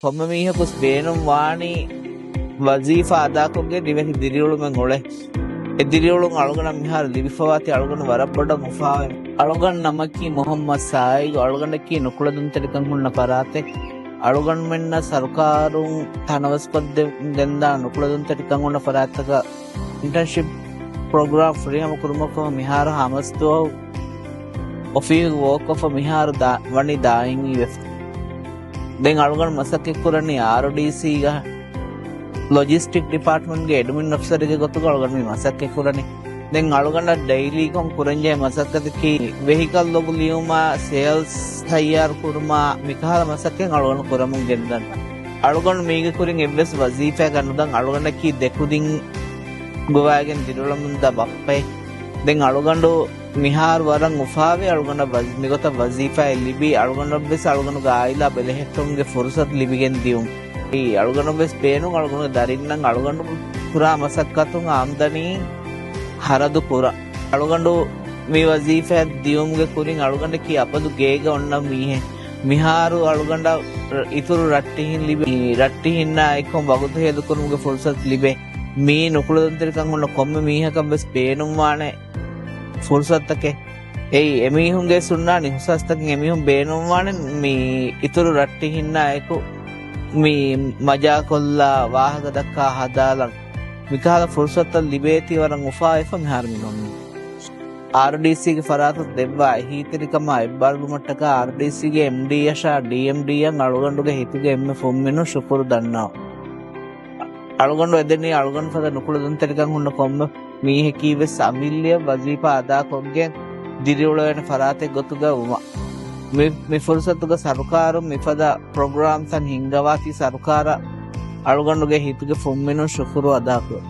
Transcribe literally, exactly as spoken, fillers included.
ކޮންމެ މީހަކުސް ބޭނުން ވާނީ ވަޒީފާ އަދާކޮށްގެން ދިވެހި ދިރިއުޅުމެއް އުޅެ. އެ ދިރިއުޅުން އަޅުގަނޑަށް މިހާރު ލިބިފަވާތީ އަޅުގަނޑު ވަރަށް ބޮޑަށް އުފާވެ. އަޅުގަނޑު ނަމަކީ މުހައްމަދު ސާއިގު. އަޅުގަނޑަކީ ނުކުޅެދުންތެރިކަން ހުންނަ ފަރާތެއް. އަޅުގަނޑުމެންނަށް ސަރުކާރުން ތަނަވަސްކޮށްދެ-، ގެންދާ ނުކުޅެދުންތެރިކަން ހުންނަ ފަރާތްތަކަށް އިންޓާންޝިޕް ޕްރޮގްރާމް ފުރިހަމަ ކުރުމަށްފަހު މިހާރު ހަމަސްދުވަހު އޮފީހުގެ ވޯކް އޮފަށް މިހާރު ދާ-، ވަނީ ދާއިން ވެފަ. ދެން އަޅުގަނޑު މަސައްކަތް ކުރަނީ އާރްޑީސީގަ ލޮޖިސްޓިކް ޑިޕާޓްމަންޓްގެ އެޑްމިން އޮފިސަރެއްގެ ގޮތުގަ އަޅުގަނޑު މި މަސައްކަތް ކުރަނީ. ދެން އަޅުގަނޑަށް ޑެއިލީކޮށް ކުރަންޖެހޭ މަސައްކަތަކީ ވެހިކަލް ލޮބު ލިޔުމާ، ސޭލްސް ތައްޔާރު ކުރުމާ، މިކަހަލަ މަސައްކަތް އަޅުގަނޑު ކުރަމުން ގެންދަން. އަޅުގަނޑު މީގެ ކުރިން އެއްވެސް ވަޒީފާއެއް ނުދަން. އަޅުގަނޑަކީ ދެކުދިން ގޮވާގެން ދިރިއުޅެމުންދާ ބައްޕައެއް. ދެން އަޅުގަނޑު މިހާރު ވަރަށް އުފާވެ، އަޅުގަނޑަށް ވަޒް-، މިގޮތަށް ވަޒީފާއެއް ލިބީ. އަޅުގަނޑަށްވެސް އަޅުގަނޑުގެ އާއިލާ ބެލެހެއްޓުމުގެ ފުރުސަތު ލިބިގެން ދިޔުން. އެއީ އަޅުގަނޑަށްވެސް ބޭނުން އަޅުގަނޑުގެ ދަރިންނަށް އަޅުގަނޑު ކުރާ މަސައްކަތުން އާމްދަނީ ހަރަދު ކުރަން. އަޅުގަނޑު މި ވަޒީފާއަށް ދިޔުމުގެ ކުރިން އަޅުގަނޑަކީ އަބަދު ގޭގަ އޮންނަ މީހެއް. މިހާރު އަޅުގަނޑަށް އިތުރު ރައްޓެހިން ލިބި، ރައްޓެހިންނާ އެއްކޮށް ވަގުތު ހޭދަކުރުމުގެ ފުރުސަތު ލިބޭ. މީ ނުކުޅެދުންތެރިކަން ހުންނަ ކޮންމެ މީހަކަށް ވެސް ބޭނުންވާނެ ފުރުސަތުތަކެއް. އެއީ އެމީހުންގެ ސުންނާނެ އިހުސާސްތަކެއް. އެމީހުން ބޭނުންވާނެ މި އިތުރު ރައްޓެހިންނާ އެކު މި މަޖާކޮށްލާ ވާހަކަ ދައްކާ ހަދާލަން. މިކަހަލަ ފުރުސަތުތައް ލިބޭތީ ވަރަށް އުފާވެފަ މިހާރު މި ނޫނީ. އާރްޑީސީގެ ފަރާތުން ދެއްވާ އެހީތެރިކަމާ އެއްބާރުލުމަށްޓަކާ އާރްޑީސީގެ އެމްޑީއަށާ ޑީއެމްޑީއަށް އަޅުގަނޑުގެ ހިތުގެ އެންމެ ފުންމިނުން ޝުކުރު ދަންނަވަން. އަޅުގަނޑު އެދެނީ އަޅުގަނޑު ފަދަ ނުކުޅެދުންތެރިކަން ހުންނަ ކޮންމެ މީހަކީވެސް އަމިއްލައަށް ވަޒީފާ އަދާކޮށްގެން ދިރިއުޅެވޭނެ ފަރާތެއް ގޮތުގަ ވުމަށް. މި، މި ފުރުސަތުގަ ސަރުކާރުން މިފަދަ ޕްރޮގްރާމްތައް ހިންގަވާތީ ސަރުކާރަށް އަޅުގަނޑުގެ ހިތުގެ ފުންމިނުން ޝުކުރު އަދާކުރަން.